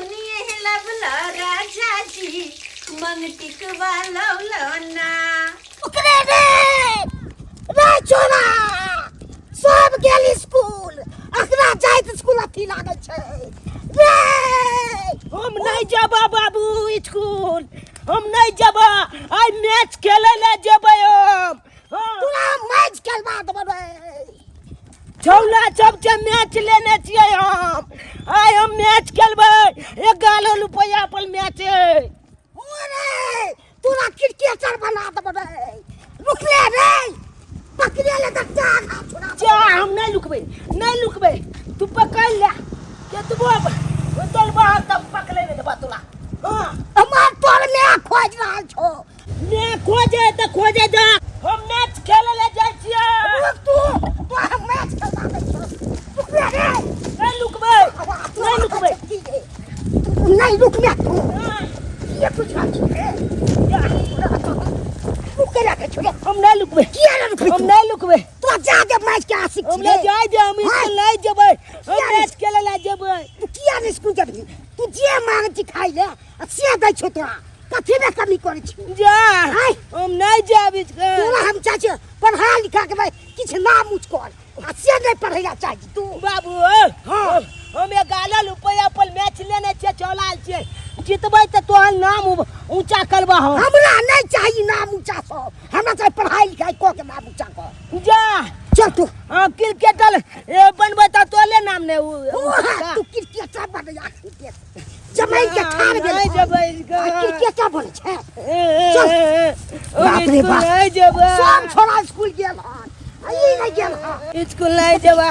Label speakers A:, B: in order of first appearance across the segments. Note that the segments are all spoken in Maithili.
A: नथुनिए लबला राजा जी मंगटिकवा लौलो ना।
B: ओकरे रे रे छोरा सब गेल स्कूल, अखना जाइत स्कूल अथी लागै छै रे।
C: हम नहीं जेबा बाबू स्कूल, हम नहीं जेबा, आइ मैच खेले ले जेबै हम। हाँ।
B: तोरा मैच खेलबा देबो रे।
C: छौला सब के मैच लेने छियै हम, आइ हम मैच खेलबै, 11 रुपया पर मैच है।
B: ओरे तोरा क्रिकेटर बना देबो रे, रुकले रे पकड़े ले तऽ टांग हाथ छोड़ा।
C: जा, हम नहीं लुकबै, नहीं लुकबै, तू पकड़ ले केतबो तोलबा तब पकड़े नहीं देबा तोरा। हाँ।
B: हमर तोर में खोज रहल छौ।
C: ने खोजे तऽ खोजे जा, हम मैच खेले ले जाइ छियै।
B: रुक तू, तो हम मैच खेलबा दै छौ, रुकले रे।
C: नहीं लुकबै, नहीं लुकबै।
B: नहीं रुकले तू।
C: हाँ।
B: ये बुझल छी रे?
C: जा।
B: रुके रखे छोड़े।
C: हम नहीं लुकबै।
B: किया नहीं रुकबै
C: हम
B: तू?
C: नहीं लुकबै।
B: तोरा जा दे मैच के आशिक
C: हम
B: छी
C: नहीं
B: रे।
C: जाय दे, हम
B: हाँ।
C: स्कूल नहीं जेबै, हम
B: किया नहीं?
C: मैच खेले ले जेबै।
B: तू किया नहीं स्कूल जेबही? तू जे मांग छी खाइ ले आ से दै छौ तोरा, कथी में कमी करै छी?
C: जा।
B: आँय?
C: हम नहीं जाब स्कूल।
B: तोरा हम चाहै छियै पढ़ा लिखा के भाई किछु नाम ऊँच कर, आ से नहीं पढ़ै ला चाहै छी तू।
C: बाबू।
B: हाँ।
C: हम 11 रुपया पर मैच लेने छियै, चौलाल छियै, जीतबै तऽ तोहर नाम ऊँचा करबा हम।
B: हमरा नहीं चाहिए नाम ऊँचा सब, हमरा चाही पढ़ाई लिखाई कऽ के नाम ऊँचा कर।
C: जा।
B: चल तू।
C: हाँ, क्रिकेटर ए बनबै तऽ तोहरे नाम ने
B: ओ
C: ऊँचा।
B: हाँ, तू क्रिकेटर बन जा, क्रिकेटर जमाई के ठाड़ गेल।
C: नहीं जेबै इसको।
B: आ, क्रिकेटर बन छै।
C: ए, ए,
B: चल।
C: ए, ए,
B: बाप रे
C: स्कूल
B: बाप।
C: नहीं जेबै।
B: सब छोरा स्कूल गेल हन आ ई नहीं गेल हन।
C: स्कूल नहीं जेबै।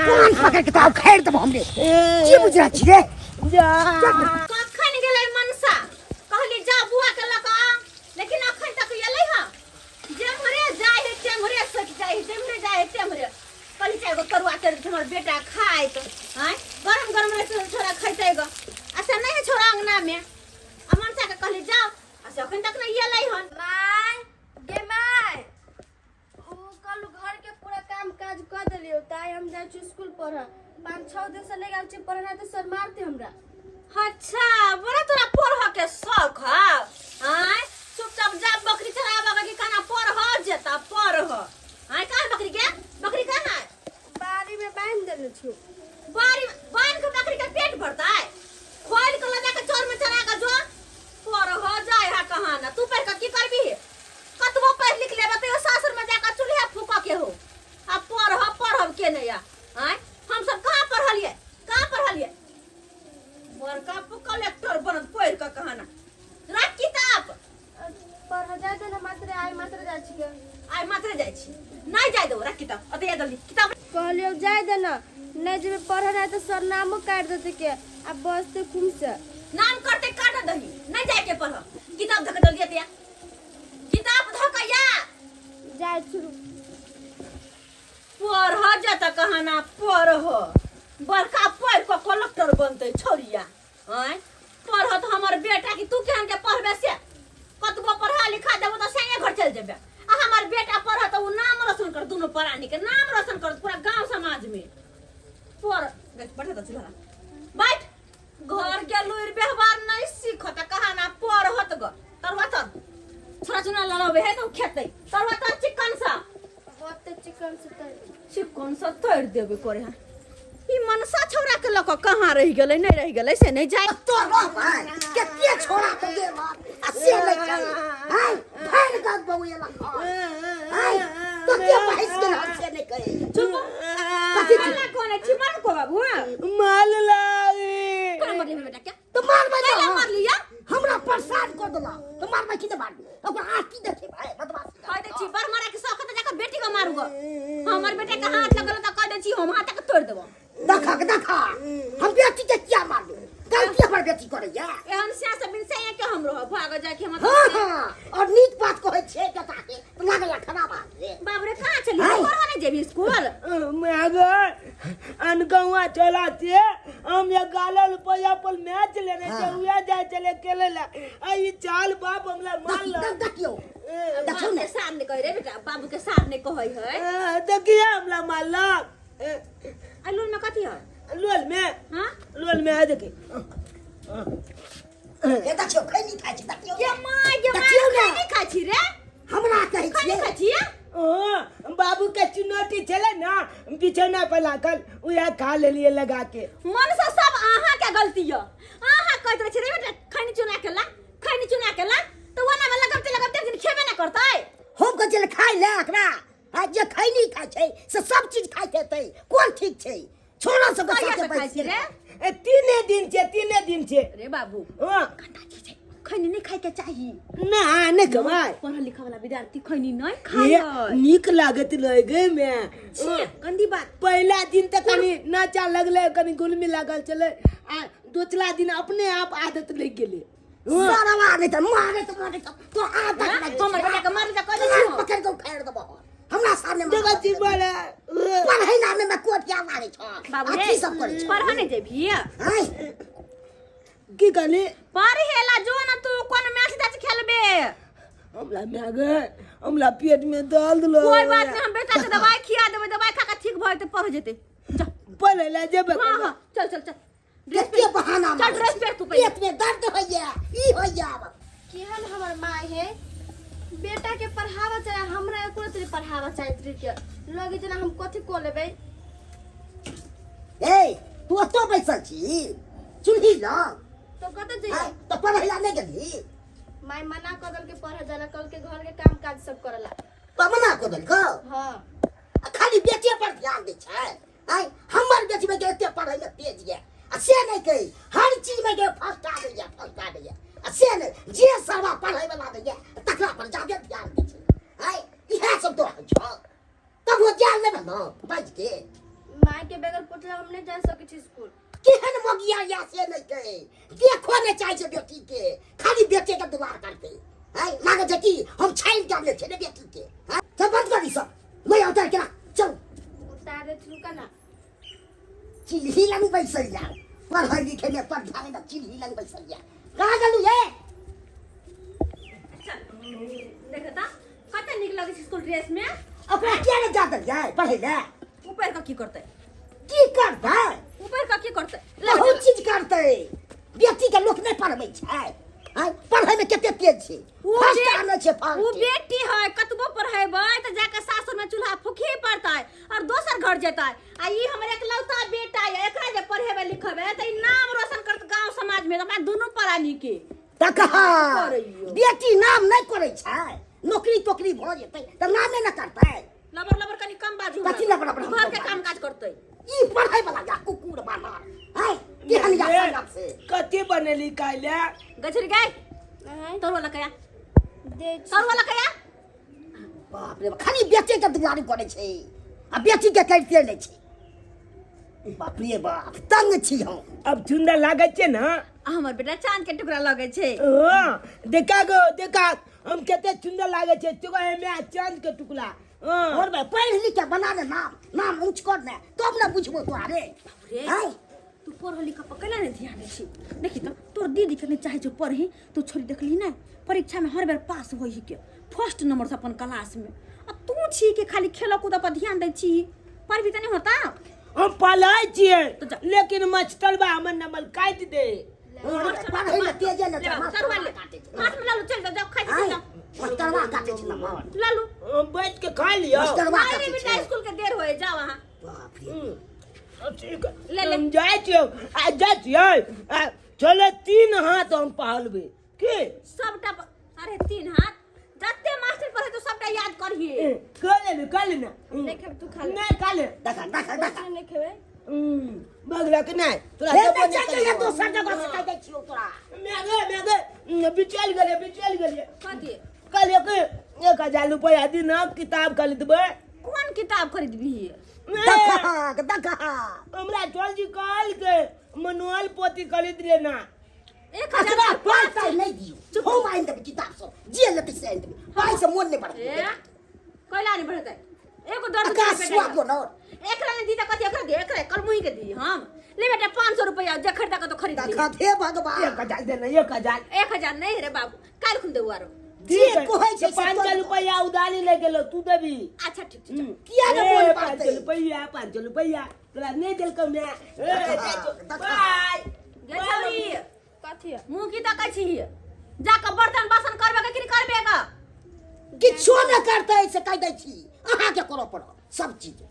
B: कान पकड़ के तो उखाड़ देबो हमरे।
C: ए,
B: की बुझ रहल छी रे?
C: जा।
A: कखन गेलै मनसा? कहली जा बुआ के लऽ कऽ आ, लेकिन अखन तक एलै हँ। जेम्हरे जाइ है तेम्हरे सटि जाइ है, जेम्हरे जाइ है तेम्हरे। कहली चारि गो तरुआ तर हमर बेटा खाइत, आँय गरम गरम रहै छै छोरा खैतै ग, आ से नहि है छोरा अंगना में। आ मनसा के कहली जाओ, आ से अखन तक नहि एलै हन।
D: My गे my, उ कल घर के पूरा काम काज कर देलियो, ताई हम जाइ छी स्कूल पढ़। 5-6 दिन से नहीं गेल छी पढ़ना तऽ सर मारते हमरा।
A: अच्छा, बड़ा तोरा पढ़ के शौक है? आँय चुपचाप जा बकरी चराबऽ के खाना पढ़ जेता पढ़। आँय कहाँ बकरी के? बकरी कहाँ है?
D: बाड़ी में बांध देने छी।
A: बाड़ी में बांध के बकरी के पेट भरतै? खोल के लऽ जाके चौर में चरा के जो पढ़ जाय है कहाँ ना। तू पढ़ के की करबी? कतबो पढ़ लिख लेबे तैयो सासुर में जाके चूल्हा फूकऽ के हो। आ पढ़ पढ़ब के नहीं या? आँय हम सब कहाँ पढ़लियै, कहाँ पढ़लियै? बड़का कलेक्टर बनत पढ़ के कहाँ ना। राख किताब।
D: पढ़ जाय दे ना मात्र, आइ मात्र जाइ छियै।
A: आइ मात्र जाइ छी, नहीं जाय देबो। राख किताब अते जल्दी किताब।
D: कहलियो जाय दे ना, नहीं जेबे पढ़े नहीं तो सर नामो काट देते के आ बसते खूम से।
A: नाम करते काट दही, नहीं जाय के पढ़। किताब धक जल्दी अते, किताब धक या
D: जाय शुरू।
A: पढ़ जाता कहाना पढ़, बड़का पढ़ के कलेक्टर बनते छौरिया। आँय पढ़त हमर बेटा कि तू केहन के पढ़बे से? कतबो पढ़ा लिखा देबो तऽ सैये घर चलि जेबे, आ हमर बेटा पढ़त ओ नाम रोशन कर, दुनू प्राणी के नाम रोशन कर पूरा गांव समाज में। पढ़ बैठ तऽ चूल्हा बैठ, घर के लुरि व्यवहार नहीं सीखत कहाना पढ़त ग। तरुआ तर छोरा चुना लड़बे है तो खेतै। तरुआ तर चिकन सा,
D: बहुत चिकन से तर,
A: चिकन सा तर देबे करे है। ई मनसा छौरा के लऽ कऽ कहाँ रहि गेलै? नहि रहि गेलै से नहि जाय
B: तो रह भाई के के छोड़ा तो गेल आ से नहीं चल हाय भर गद बउए लग हाय तो के बहस गेल हम से नहीं कहे।
A: चुप।
B: कथी?
A: मारला कोने छी? मार को बाबू
C: माल लागी।
A: कोना मारली हमर बेटा के?
B: तो मारबै
A: कैला मारली या?
B: हमरा परेशान कर देला तो मारबै की? नहि मारबै, ओकर आँख की देखे भाई बदमाशी
A: कह दै छी बड़ मारे के शौक त जाके बेटी के मारू ग। हमर बेटा के हाथ लगल त कह दै छी हम हाथ के तोड़ देबो।
B: देखा के देखा, हम बेटी के किया मारबै? गलती हमर बेटी करैया।
A: एहन से से बिन से के हम रहब भाग जाके हम।
B: हाँ हाँ, और नीक बात कहै छियै बेटा के तऽ लागैया खराब बात रे।
A: बाप रे, कहाँ चली?
B: हाय।
A: पढ़ऽ नहि जेबही स्कूल?
C: मगर अनगौआ चला छे, हम 11 रुपया पर मैच लेने छे, उहे जाय छले खेले ला, आ ई चाल बाप हमरा मारल।
B: देखियौ देखियौ
A: बाबू
B: ने
A: के सार नहि कहै रे बेटा, बाबू के सार नहि कहै है।
C: देखिए हमरा मारलक।
A: आ लोल में कथी है?
C: लोल में?
A: हाँ।
C: लोल में है, देखी।
B: हे देखियौ खैनी खाइ छै देखियौ
A: गे माय गे माय
B: देखियौ ने।
A: खैनी खाइ छी रे
B: हमरा कहै
A: खैनी
B: छियै
A: खाइ छियै
C: हाँ, बाबू के चुनौती छलै ना बिछौना पर लागल उएह खा लेलियै लगा के
A: मन से सब अहाँ के गलती य अहाँ कहैत रहै छी रे बेटा खैनी चुना के ला खैनी चुना के ला तऽ ओना में लगबते लगबते एक दिन खेबे ना करतै
B: हम कहै छियै खाइ ले एकरा आ जे खैनी खाइ छै से सब चीज खाइत हेतै कोन ठीक छै छोड़ा सबके
A: कहिया
B: साथे
A: से खाइ
B: बैस
A: छी रे
C: ए, तीने दिन छै तीने दिन छै
A: रे बाबू
C: हाँ,
A: गंदा चीज है खैनी नहीं खाए के चाही
C: ना नहि कमाय
A: पढ़ल लिखा वाला विद्यार्थी खैनी नहीं
C: ए,
A: खाए
C: नीक लागत रहे गे मैं
A: छी गंदी बात
C: पहिला दिन तऽ कनि नाचा लगलै कनि गुलमी लागल छलै आ दोसरा दिन अपने आप आदत लागि गेलै हाँ,
B: सरवा नहि तऽ मारे तऽ मारे तऽ तो आदत लागि
A: हमर बेटा के मारे तऽ कह दै
B: छी
A: छी
B: पकड़ के उखाड़ देबो हमरा सामने
C: देखै छी बड़ा
B: पढ़ै नामे में कोटिया मारे छ
A: बाबू रे
B: अथी सब करै छ
A: पढ़ नहीं जेबही
B: आँय
C: की कहली
A: पढ़ेला जो ना तू कोन मैच तैच खेलबे
C: हमरा माय गे हमरा पेट में दर्द लो
A: कोई बात नहीं हम बेटा के दवाई खिया देबै दवाई खा के ठीक भऽ जेतै पढ़ जेतै जा
C: पढ़ै लए जेबै
A: हाँ हाँ चल चल चल ड्रेस
B: कते बहाना
A: चल
B: मारै
A: ड्रेस
B: छी।
A: पहिर तू पहिले
B: पेट में दर्द होइया ई होइया आब
D: केहन हमर माय है बेटा के पढ़ावा चाहे हमरा एको रत्ती पढ़ावा चाहैत रही के लगे जेना हम कथी कऽ लेबै
B: ए तू ओतऽ बैसल छी चुल्ही लग
D: तो कतऽ जइयै
B: आँय, तऽ पढ़ै ला नहि गेलही
D: माय मना कऽ देलकै पढ़े जाला कहलकै घर के काम काज सब करला
B: तऽ मना कऽ देलकौ
D: हाँ
B: आ खाली बेटे पर ध्यान दै छै आँय हमर बेटीमे के एते पढ़ैमे तेज यऽ आ से नहि कही हर चीजमे के फर्स्ट आबैए फर्स्ट आबैए आ से नहि जे सरवा पढ़ैवला दैए तकरा पर जादे ध्यान दै छै आँय इएह सब तो होइ छौ तब वो जान लेबे न बाजि के
D: माय के बगैर पुछले हम नहीं जा सकै छी स्कूल
B: केहन मगिया या से नहि कहे देखो नहि चाहै छै बेटी के खाली बेटे के दुलार करतै आँय लागै छै कि हम छानि के आनले छियै ने बेटी के आँय चल बंद कर ई सब नहि उतार के राख चल
D: उतार दे रुका ना
B: चिल्ही लग बैसल जा पढ़ै लिखै में पर ध्यान दे चिल्ही लग बैसल जा कहाँ गेलू ये
A: चल देखता कते नीक लगै छै स्कूल ड्रेस में
B: ओकरा किया नहि जा देलियै पढ़ै लए
A: ऊपर का की करतै
B: की करतै
A: ऊपर का की करतै ले
B: बहुत चीज करतै बेटी के लोक नहि पढ़बै छै आँय पढ़ै में कते तेज छै
A: ओ
B: फर्स्ट
A: बे-
B: आनै छै
A: ओ
B: फर्स्ट
A: बेटी है कतबो पढ़ेबै तऽ जाके सासुर में चूल्हा फूकही पड़तै और दोसर घर जेतै आ ई हमर एकलौता बेटा है एकरा जे पढ़ेबै लिखेबै तऽ ई नाम रोशन करत गांव समाज में अपना दुनू प्राणी के
B: तकहा
A: करैयो।
B: बेटी नाम नहि करै छै नौकरी तोकरी भऽ जेतै तऽ नामे नहि करतै
A: लबर लबर कनी कम बाजू हमरा।
B: कथी लबर लबर हम
A: घर के
B: कम
A: काम काज करतै
B: ई पढ़ै वाला जा कुकुर बानर है केहन या संगत से
C: कथी बनेली काल्हि
A: गछरी गाय
D: आँय,
A: तोर वाला कया
D: दे छी।
A: तोर वाला कया
B: बाप रे बाप, खाली बेटे के दुआरी करै छै आ बेटी के करिते नहि छै बाप रे बाप तंग छी हम
C: अब सुन्दर लागै छै ने
A: आ हमर बेटा चांद के टुकड़ा लगै छै
C: हाँ देखा गो देखा हम कते सुन्दर लागै छै तू एमे चांद के टुकड़ा हाँ
B: और भाई पढ़ लिख के बना ले नाम नाम ऊंच कर ने तब ने बुझबो तो अरे
A: रे
B: आय
A: तू पढ़ लिख पर कैला नहीं ध्यान दै छी देखी तो तोर दीदी के नहीं चाहे छौ पढ़ी तू छोरी देखली ना परीक्षा में हर बेर पास होई के फर्स्ट नंबर से अपन क्लास में आ तू छी के खाली खेल कूद पर ध्यान दै छी पढ़ भी त नहीं होता
C: हम पढ़ै छियै
A: तो जा।
C: लेकिन मास्टरबा हमर नंबर काटि दे
B: पढ़ै में तेजे ने
A: ले बाबू,
B: मास्टरवा
A: तरुआ ले
B: काटे छै
A: हाथ में लालू चल जाओ जाओ खाइ
B: आय
A: छी जाओ
B: मास्टरवा काटे छै नंबर
A: लालू
C: हम बैठ के खा लिअ
B: मास्टरवा
A: नहीं
B: काटे
A: बेटा
B: छै
A: स्कूल के देर होए जाओ अहाँ
B: बाप रे
C: ठीक है।
A: ले ले।
C: हम जाइ छियै आ जाइ छियै आ चले तीन हाथ हम पहलबै की
A: सबटा अरे तीन हाथ जते मास्टर पढ़े तो सबटा याद करिए
C: खा ले खा ले ना
D: नहीं खेब तू खा ले
C: नहीं खा ले
B: देखा देखा देखा
D: नहीं खेबे
C: बगला के नहीं तोरा
B: हे
C: देबो
B: नहीं
C: नहि
B: चल
C: करबो।
B: दोसर जगह से कह दै छियौ तोरा
C: मैं गए मैं गए बिचल गेलिए बिचल गेलिए
A: कथी
C: कहलिए कि 1000 रुपया दी ना किताब खरीदबै
A: कोन किताब खरीदबी
B: देखा देखा
C: हमरा चल जी कहलकै मनुअल पोथी खरीद लेना
A: 1000
B: एकरा पाइ ताइ नहि दियौ हम आनि देबै किताब सब जे लेतै से आनि देबै पाइ से मोन नहि बढ़तै
A: ए कैला नहीं बढ़तै एगो दर्द
B: एकरा
A: के
B: सुआ दो न
A: एकरा नहीं दी त कथी एकरा दे एकरा कल मुही के दी हम ले बेटा 500 रुपया जे खरीदा के तो खरीद ली
B: देखा हे भगवान
C: 1000 देना 1000
A: 1000 नहीं रे बाबू काल खुन देबो आरो
B: जे कहै छै से
C: 500
B: तोरा।
C: रुपया उधारी ले गेलो तू देबी
A: अच्छा ठीक छै चल।
B: किया ने
C: ए,
B: मोन
C: 500
B: पड़तै
C: रुपया 500 रुपया तोरा नहीं देलकौ मैं
B: देखा, देखा।
C: बाय
A: गे छौरी
D: कथी कथी
A: मुँह की तकै छी जाके बर्तन बासन करबे के कि करबे का
B: किछो नहि करतै से कहि दै छी अहाँके करऽ पड़त सब चीज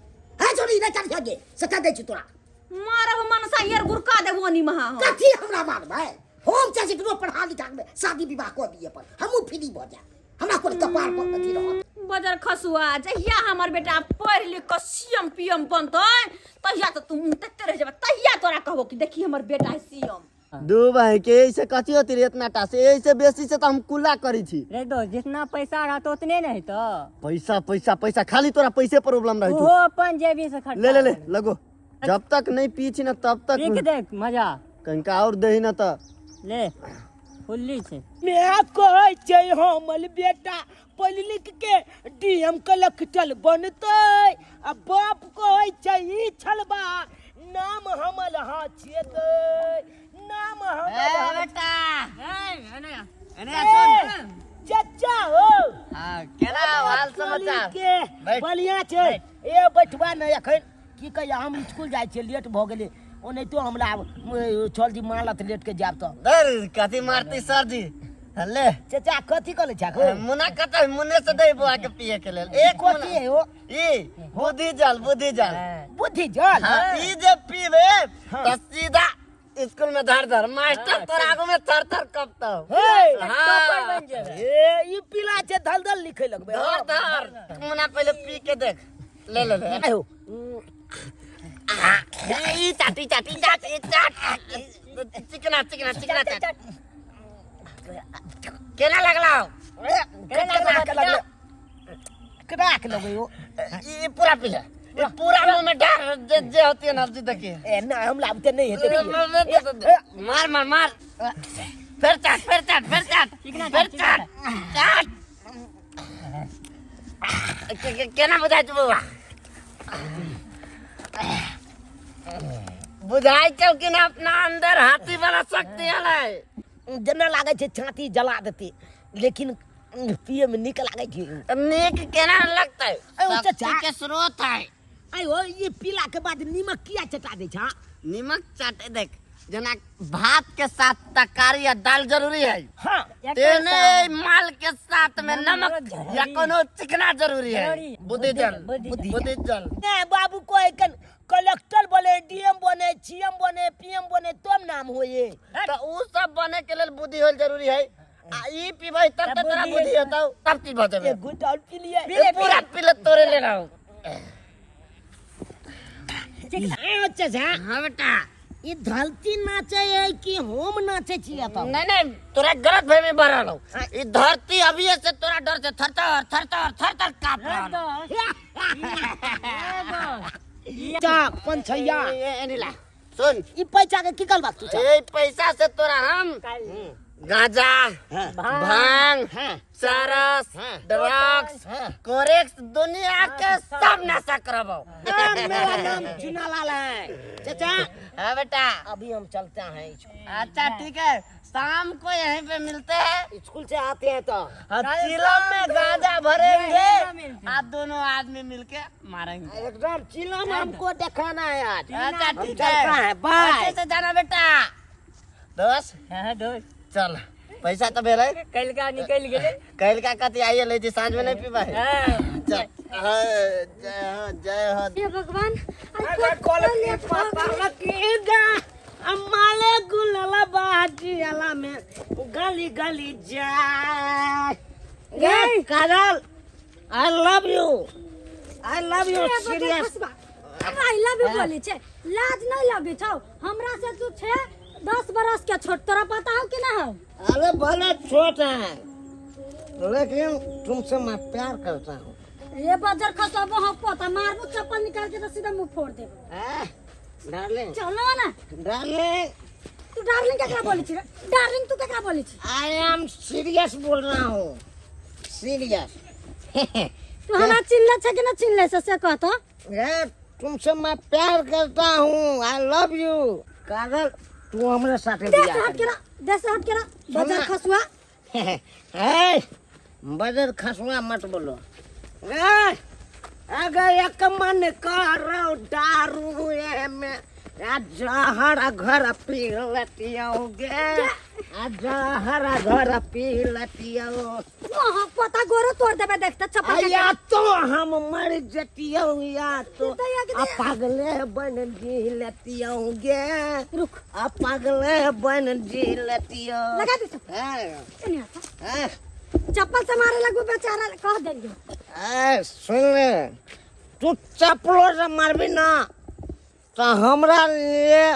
B: है छोड़ी नहि करिहे गे से कहि दै छी तोरा
A: मारब मनसा यार गुरका देबो नी महा हम।
B: कथी हमरा मारबै हम चाहै छी ककरो पढ़ा लिखा के शादी विवाह कऽ दिए पर हमहूँ फ्री भऽ जायब हमरा कोनो कपार पर अथी रहत
A: बजर खसुआ जहिया हमर बेटा पढ़ि लिख कऽ सीएम पीएम बनतै तहिया तऽ तू मुँह तकते रहि जेबै तहिया तोरा कहबो कि देखी हमर बेटा है सीएम
E: दू भाई के ऐसे कथी होती रे इतना टा से ऐसे बेसी से तो हम कुला करी छी
F: रे दोस्त जितना पैसा रहतो उतने नहीं तो
E: पैसा पैसा पैसा खाली तोरा पैसे प्रॉब्लम रही
F: ओहो अपन जेबी से खर्चा
E: ले ले ले लगो जब तक नहीं पी छी ना तब तक
F: पी के देख मजा
E: कनिका और दही ना तो
F: ले फुल्ली छै
C: मैं कहै छै हमर बेटा पढ़ि लिख के डीएम कलेक्टर बनतै आ बाप कहै छै ई छलबा नाम हमर हाँ छियै नाम हमर हाँ
E: बेटा
C: ए, चचा हो
E: हां केना हाल समाचार
C: के
E: बैठ।
C: बढ़िया छै ए बैठबा नहि एखन की कहिया हम स्कूल जाइ छियै लेट भऽ गेलै ओनाहितो हमरा आब चल जी मारत लेट के जायब तऽ
E: दर कथी मारती सर जी ले
C: चचा कथी कहले छै
E: मुना कत मुने से दे बुआ के पिए के लेल एक
C: कथी है ओ
E: ई बुद्धि जल बुद्धि जल
C: बुद्धि जल
E: हाँ, ई जे पीबे त सीधा स्कूल में धर धर मास्टर तोर आगू में थर थर कपतौ
C: हे
E: हाँ
C: ए ई पीला छै धल धल लिखे लगबे
E: धर धर मुना पहले पी के देख ले ले ले
C: आयो
E: ई चाट ई चाट ई चाट ई चाट चिकना चिकना चिकना चाट केना लगला
C: केना लगले कड़ाक लगै ओ
E: ई पूरा पी ले ई पूरा मुंह में डाल जे जे होती है ना जी देखिए
C: ए ना हमरा बुते नहीं हेतै
E: मार मार मार फिर चाट फिर चाट फिर चाट फिर चाट चाट केना बुझाइ छौ बौआ बुझाइ छौ कि ना अपना अंदर हाथी वाला शक्ति अलै
C: जेना लागै छै छाती जला देतै लेकिन पिए में नीक लागै छै
E: नीक केना लगतै
C: ऐ ओ
E: शक्ति
C: चचा।
E: के स्रोत है
C: आइ हो ये पीला के बाद नीमक किया चटा दै छा
E: नीमक चाटे देख जेना भात के साथ तरकारी या दाल जरूरी है
C: हाँ
E: तेने माल के साथ में नमक या कोनो चिकना जरूरी है
F: जरूरी।
E: बुद्धि जल
F: बुद्धि
E: बुद्धि जल
C: ने बाबू को एकन कलेक्टर बने डीएम बने सीएम बने पीएम बने तब नाम होए
E: तो उ सब बने के लेल बुद्धि होल जरूरी है आ ई पीबै तब त तोरा बुद्धि हेतौ सब चीज भऽ जेबै
C: एक घुट और पी लिए
E: ए, पूरा पी ले तोरे ले रहा हूँ
B: आयो चचा
E: हाँ बेटा
B: ई धरती नाचे है कि हम नाचे छियै तब
E: नहीं नहीं तोरा गलत फहमी बढ़ रहल हौ ई धरती अभी से तोरा डर से थरथर थरथर थरथर कांप रहल हौ।
C: चा पंछैया
E: ए, ए, ए, ला सुन
B: ई पैसा के की करबा तू
E: ए पैसा से तोरा हम गांजा भांग चरस ड्रग्स कोरेक्स दुनिया के सब नशा करबो
B: मेरा नाम चुनालाल है चाचा
E: हाँ बेटा
B: अभी हम चलते हैं स्कूल।
E: अच्छा ठीक है शाम को यहीं पे मिलते हैं
B: स्कूल से आते हैं तो
E: हाँ, चिलम में गांजा भरेंगे आप दोनों आदमी मिलके मारेंगे
B: एकदम चिलम हमको दिखाना है आज
E: अच्छा
B: हम
E: ठीक
B: चलते
E: है
B: हैं बाय
E: अच्छे से जाना बेटा दोस्त
F: हाँ दोस्त
E: चल पैसा तो भेलै
F: कलका निकलि गेलै
E: कल का कथी आइए लै छी साँझ में नहीं पीबै
F: हाँ।
E: चल हाँ, जय हो जय हो
D: हे भगवान आइ
C: कल के पापा लगेगा अम्माले गुलाला बाजी अला में गली गली जाए
B: गे Kajal I love you I love you serious
D: I love you बोलै छै लाज नहि लगै छौ हमरा से तू छै 10 बरस के छोट तोरा पता हौ कि ना हौ
B: अरे भले छोट है लेकिन तुमसे मैं प्यार करता हूँ
D: रे बजर खसबो हौ पोता मारबो चप्पल निकाल के तो सीधा मुंह फोड़ देबो
B: डार्लिंग
D: चलो ना
B: डार्लिंग
D: तू डार्लिंग केकरा बोलै छी रे डार्लिंग तू केकरा बोलै छी
B: I am serious बोल रहा हूँ सीरियस
D: तू हमरा चिन्हले छै कि ना चिन्हले छै से कह तो
B: यार तुमसे मैं प्यार करता हूँ I love you काजल तू हमारे साथ
D: देश से हट के रह देश से हट के रह बजर खसुआ
B: ए बजर खसुआ मत बोलो ए अगर एक मन करो दारू ये में
E: आ जहर घर पी लेतियौ गे, आ जहर घर पी लेतियौ।
D: वहाँ पता गोरो तोड़ देबे देखते चप्पल के।
E: या तो हम मर जतियौ या तो
D: तो या कि
E: आ पागले बन जी लेतियौ गे।
D: रुक।
E: आ पागले बन जी लेतियौ।
D: लगा दे चप्पल।
E: हाँ,
D: एने आता।
E: हाँ।
D: चप्पल से मारे लगू बेचारा कह देलियो।
E: ए सुन ले, तू चप्पलो से मारबी ना तो हमरा लिए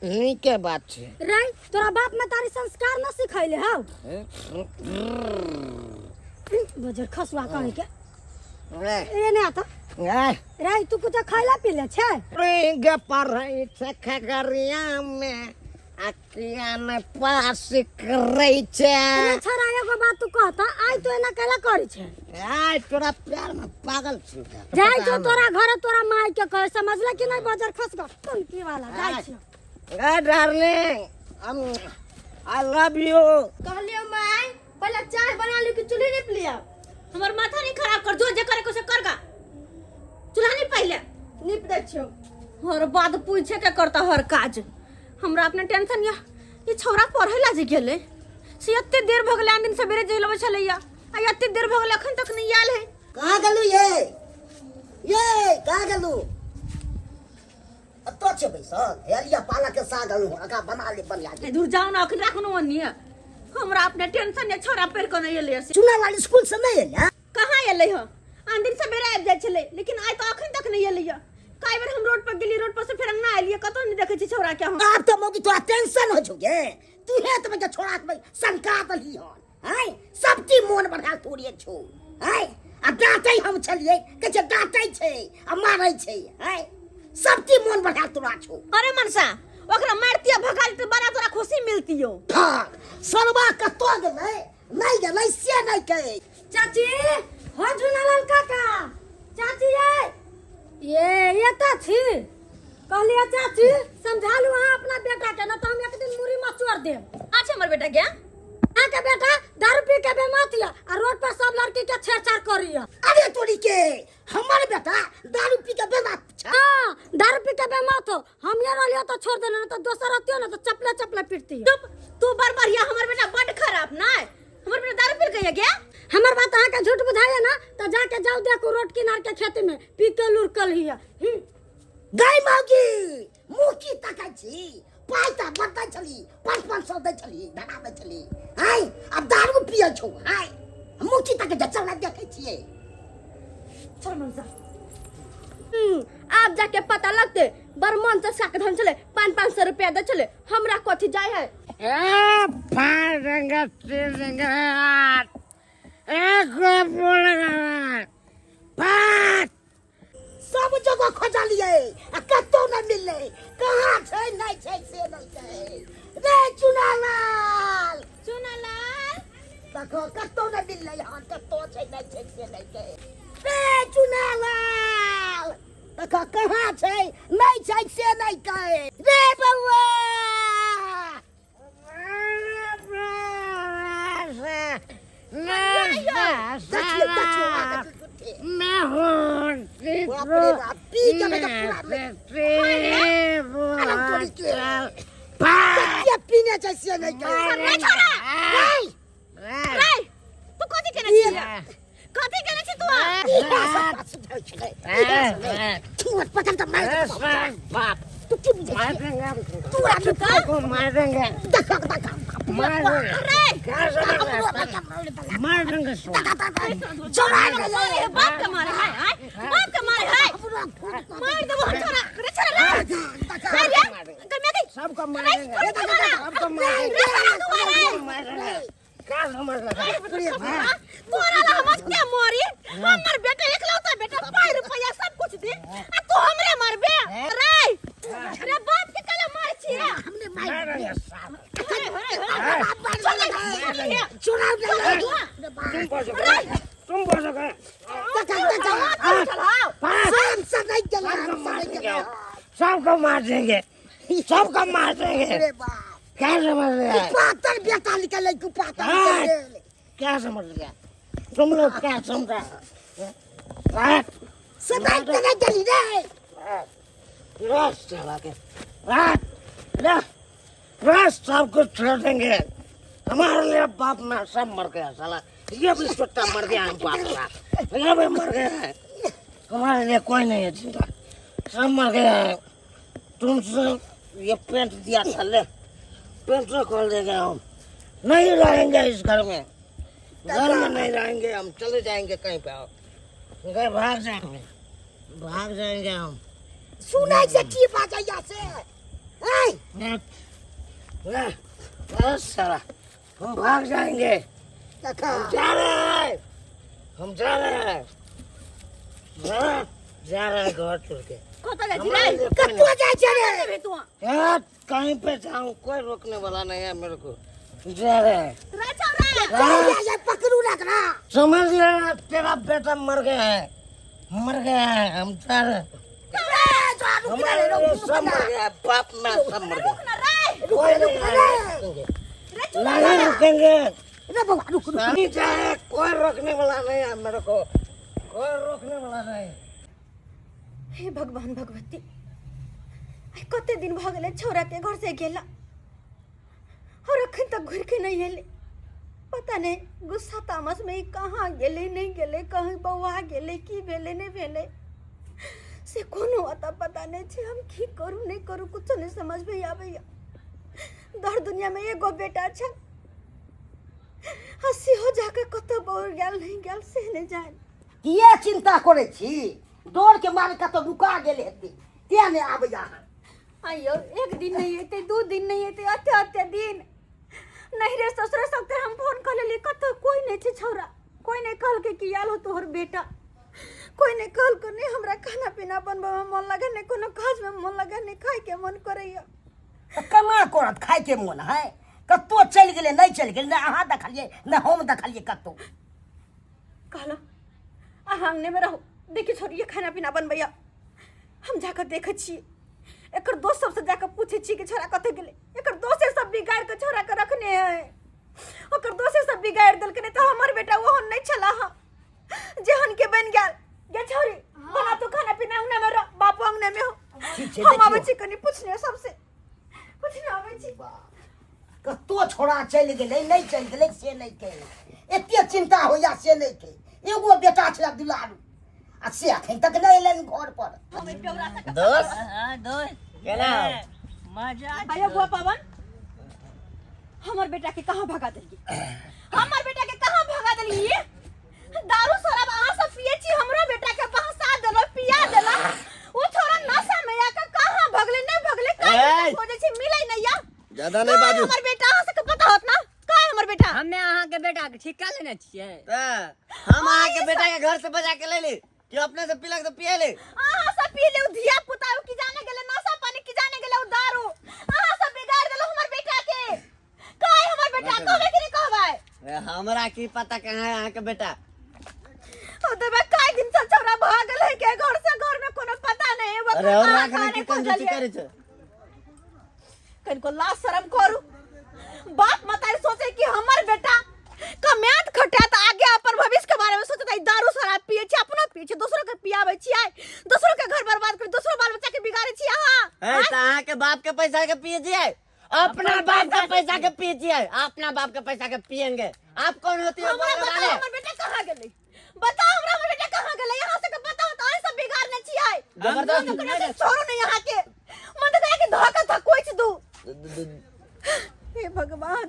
E: नीके बात छै।
D: रे तोरा बाप में तारी संस्कार न सिखैले हौ। बजर खसुआ कहीं के।
E: रे
D: एने आता।
E: ए
D: रे तू कुछ खैला पीले छै?
E: रिंग पढ़ै छै खगड़िया में आ किया ने पास करै छै।
D: रे छोरा एगो बात तू कहता आइ तू एना कैला करै छै?
E: ए तोरा प्यार में पागल छी।
D: जाइ जो तोरा घर तोरा माय के कहे समझला कि नहीं? बजर खस गो तुम की वाला जाइ छियो।
E: ए डार्लिंग, I love you.
D: कहलियो my पहले चाय बना लियो कि चूल्ही नीप लियो?
A: हमर माथा नहीं खराब कर, जो जे करे को से करगा। चूल्हा नहीं पहले
D: नीप दै छियो।
A: हर बात पूछे के करता हर काज। हमरा अपने टेंशन या ये छौरा पढ़े ला जे गेले से एते देर भ गेलै, आन दिन सवेरे जे लबै छलैया आ एते देर भ गेलै अखन तक नहीं आयल है।
B: कहाँ गेलू ये? ये कहाँ गेलू? अतो छै बैसल। हेलिया पालक के साग आलू आगा बना ले बढ़िया के।
A: ए, दूर जाओ ना, अखन राखनो ओनी। हमरा अपने टेंशन या छौरा पढ़ के नहीं एलै से।
B: चुना लाल स्कूल से नहीं एलै?
A: कहाँ एलै ह? आन दिन सवेरे आबि जाइ छलै लेकिन आइ तऽ अखन तक नहीं एलै। कई बेर हम रोड पर गेली, रोड पर से फेर अंगना एलियै, कतौ नहीं देखै छी छौरा के हम।
B: आब तऽ मौगी तोरा टेंशन हो छौ गे। तू हे तऽ बच्चा छोड़ा के शंका दली हन। हैं सब चीज मोन बढ़ा तोड़िए छौ। हैं आ डांटै हम छलियै, कहै छै डांटै छै आ मारै छै। हैं सब चीज मोन बढ़ा तोरा छौ।
A: अरे मनसा ओकरा मारतियो भगा देतियो बड़ा तोरा खुशी मिलतियो।
B: भाग सरवा कतौ गेलै नहीं गेलै से नहीं कहै।
D: चाची हो झुनालाल काका, चाची ये ये तो छी। कहलिए चाची समझा लू अहाँ अपना बेटा के, ना तो हम एक दिन मुरी मचोड़ देब।
A: अच्छा हमर बेटा गया?
D: अहाँ के बेटा दारू पी के बेमत या आ रोड पर सब लड़की के छेड़छाड़ करिया।
B: अरे तोरी के हमर बेटा दारू पी के बेमत छै?
D: हाँ दारू पी के बेमत हो, हम ये रहलियो तो छोड़ देने, ना तो दोसर रहतियो ना तो चपले चपले पीटती।
A: चुप तू बड़ बढ़िया, हमर बेटा बड़ खराब ना, हमर बेटा दारू पी के गया।
D: हमर बात अहाँ के झूठ बुझाइए ना तो जाके जाओ देखू रोड किनार के खेती में पी के लुढ़कल हिया।
B: गई मौगी मुँह की तकै छी? पाइ तऽ बड़ दै छली, 500 दै छली, धना दै छली। हाय आब दारू पियै छौ। हाय मुँह की तकै छै? चल देखै छियै।
A: चल मनसा।
D: आब जाके पता लगते बड़ मन से साक धन छले, 500 रुपया दै छले, हमरा कथी जाय है?
E: ए पाँच रंग तीन रंग आठ एक पाँच
B: सब जगह खोजलियै आ कतौ नहि मिललै। कहाँ छै नहि छै से नहि छै। रे चुनालाल,
A: चुनालाल
B: देखो कतौ नहि मिललै हन, कतौ छै नहि छै से नहि छै। रे चुनालाल देखो कहाँ छै नहि छै से नहि कहै। रे बौआ देखियौ देखियौ आगे झूठे। बाप रे बाप, पी के बेटा पूरा अरे तोरी के कते पीने छै से नहि कहै।
A: रे छोरा
B: नहीं
A: रे तू कथी केने छी? कथी केने छी तू?
B: इएह सब बात सुधरै छलै, इएह सब नहि। ठुआर पकड़ के मारि देबौ।
E: बाप
B: तू की बुझै
E: मार
B: छियै?
E: देंगे
B: तू आदमी
E: को मार देंगे।
B: देखो देखो
E: मार देंगे।
A: रे
E: क्या समझ मार देंगे
B: चोरा
A: अरे बाप के मारे है, आय बाप के मारे है, मार देबो हम छोरा। रे छोरा रे रे रे गमे गई
E: सबको मार देंगे, सबको मार देंगे,
A: रे छोरा तू मारे
E: मार देंगे। क्या समझ लगा
A: तोरा ला हम के मारी? हमर बेटा एकलौता बेटा, पाई रुपया सब कुछ दे आ तू हमरे मारबे? रे रे बाप के कला मार छी
B: हमने मार
E: मार देंगे साहब।
A: अरे अरे अरे
B: चोरा
E: तुम बचो, तुम बचो।
A: चलाओ
B: सब से नहीं गेलै, हम से नहीं गेलै।
E: सबको मार देंगे, सबको मार देंगे।
B: अरे बाप
E: क्या समझ रहे हैं?
B: कुपातर बेटा निकलै, कुपातर निकल गेल।
E: क्या समझ गया तुम लोग? क्या समझा?
B: से नहीं गेली रे।
E: रस चला के। ले, बस सब कुछ छोड़ देंगे। हमारे लिए बाप माँ सब मर गया साला, ये भी कुत्ता मर गया है बाप का, ये भी मर गया है। हमारे लिए कोई नहीं है जिंदा, सब मर गया है। तुमसे ये पेंट दिया था, ले पेंट से खोल देंगे हम। नहीं रहेंगे इस घर में, घर में नहीं रहेंगे हम, चले जाएंगे कहीं पे और घर भाग जाएंगे, भाग जाएंगे हम।
B: सुनै छै की बाजैया से? ऐ
E: बस साला हम भाग जाएंगे।
B: काका
E: हम जा रहे हैं, हम जा रहे हैं, हाँ, जा रहे हैं घर छोड़ के।
A: कतऽ जाइ छी
E: हमारे
A: रे?
E: लिए कोई
B: कतऽ जाइ छै रे?
A: जेबही तू?
E: नहीं। यार, कहीं पे जाऊं कोई रोकने वाला नहीं है मेरे को। जा रहे हैं।
A: रे छौरा।
B: जा, जा, पकड़ू ना एकरा।
E: समझ लेना तेरा बेटा मर गया है, मर गया है। हम जा रहे हैं।
B: ए, जा, रुक ना
E: हमारे
B: रे,
E: लिए
B: रुक
E: सब
B: ना।
E: मर गया, बाप माँ सब मर गया।
A: रुक ना रे।
E: कोई नहीं
B: रुक ना।
E: रुकेंगे,
A: रे चुना।
E: नहीं रुकेंगे,
B: रे बौआ, रुक रुक।
E: नहीं जाए, कोई रोकने वाला नहीं है मेरे को, कोई रोकने वाला नहीं।
D: हे भगवान भगवती, आइ कते दिन भऽ गेलै छौड़ा के घर से गेला और अखन तक घुरि के नहि एलै। पता नहि गुस्सा तामस में ई कहाँ गेलै नहि गेलै, कहीं बौआ गेलै, की भेलै नहि भेलै से कोनो अता पता नहि छै। हम की करू नहि करू कुछो नहि समझमे आबैया। दर दुनिया में एगो बेटा छै आ सेहो जाके कतऽ बौर गेल नहि गेल से नहि जानि।
B: किए चिंता करै छी? डर के मारे कतौ नुका गेल हेतै तें नहि आबैया अहाँ।
D: आइयो एक दिन नहीं एतै, 2 दिन नहीं एतै, अते अते दिन नहिरे ससुरे सबके हम फोन कऽ लेलियै, कतौ कोई नहि छै छौड़ा, कोई नहि कहलकै कि आयल हो तोहर बेटा, कोई नहि कहलकै। नहि हमरा खाना पीना बनबैमे मन लागै, नहि कोनो काजमे मन लागै, नहि खायके मन करैया।
B: तऽ केना करत खायके मोन है? कतौ चलि गेलै नहि चलि गेलै, नहि अहाँ देखलियै नहि हम देखलियै कतौ।
D: कहलहुँ अहाँ अङ्गनेमे रहू, देखी छोड़िए खाना पीना बनबैया, हम जाकऽ देखै छियै। एकर दोस्त सबसँ जाकऽ पूछै छियै कि छोड़ा कतऽ गेलै। एकर दोसे सब बिगाड़ि कऽ छोड़ा के रखने है, ओकर दोसे सब बिगाड़ि देलकै, नहि तऽ हमर बेटा ओहन नहि छला हँ जेहन के बनि गेल। गे छौड़ी बना तू खाना पीना, अंगना में रह, बापू अंगने में हो।
B: ठीक छै,
D: हम आबै
B: देखियौ।
D: छी कनि पूछने सबसे, पूछने आबै छी।
B: कतौ छोड़ा चलि गेलै नहि चलि गेलै से नहि कहि, एते चिंता होइया से नहि कहि। एगो बेटा छलै दुलारू आ से अखन तक नहि एलनि घर पर।
E: दोस्त
F: हाँ दोस्त
E: केना हो?
F: मजा।
A: आयो बुआ पवन, हमर बेटा के कहाँ भगा देलियै? हमर बेटा के कहाँ भगा देलियै? दारू शराब अहाँ सब पिए छी, हमरो बेटा के बहसा देलो, पिया देलो। ओ छोरा नशा में आके कहाँ भगले नहीं भगले, कहीं
E: ए!
A: खोजे छी मिले नहीं या।
E: ज्यादा नहीं बाजू।
A: हमर बेटा अहाँ सबके पता होत ना का है हमर बेटा?
F: हमे अहाँ के बेटा के ठिका लेने छियै।
E: तऽ हम अहाँ के बेटा के घर से बजा के ले ली कि अपने से पीलक तो पिए ले?
A: अहाँ सब पी ले धिया पुता की जाने गेले नशा पानी, की जाने गेले उ दारू। अहाँ सब बिगाड़ देलो हमर बेटा के। का है हमर बेटा? कहबे कि नहीं कहबै?
E: ए, हमरा की पता कहाँ है अहाँ के बेटा।
A: ओ देबे काय दिन से छौड़ा भागल है के घर से, घर में कोनो पता नहीं है।
E: अरे और
A: कहाँ
E: राख
A: कहाँ
E: ने की
A: नहीं
E: कंजूसी
A: खोजलियै।
E: करै छै।
A: कनिको लाज शरम करू। बाप मतारी सोचे कि हमर बेटा कमायत खटायत आगे अपन भविष्य के बारे में सोचत, दारू शराब पिए छी, अपनो पिए छी, दोसरो के पियाबै छी, दोसरो के घर बर्बाद कर, दोसरो बाल बच्चा के बिगाड़े छी अहाँ।
E: ए, तऽ अहाँ के बाप के पैसा के पिए छियै? अपना बाप के पैसा के पिए छियै? अपना बाप के पैसा के पिएंगे, आप कौन होती हो
A: हमरा
E: बोलने
A: बताओ
E: वाले?
A: हमर बेटा कहाँ गेलै? बताओ हमरा हमर बेटा कहाँ गेलै? यहाँ से के बताओ तऽ अहाँ सब बिगाड़ने छियै।
E: जबरदस्त।
A: छोड़ू नहीं यहाँ के, मन तऽ करैया कि धोखा धकोच दू। हे भगवान,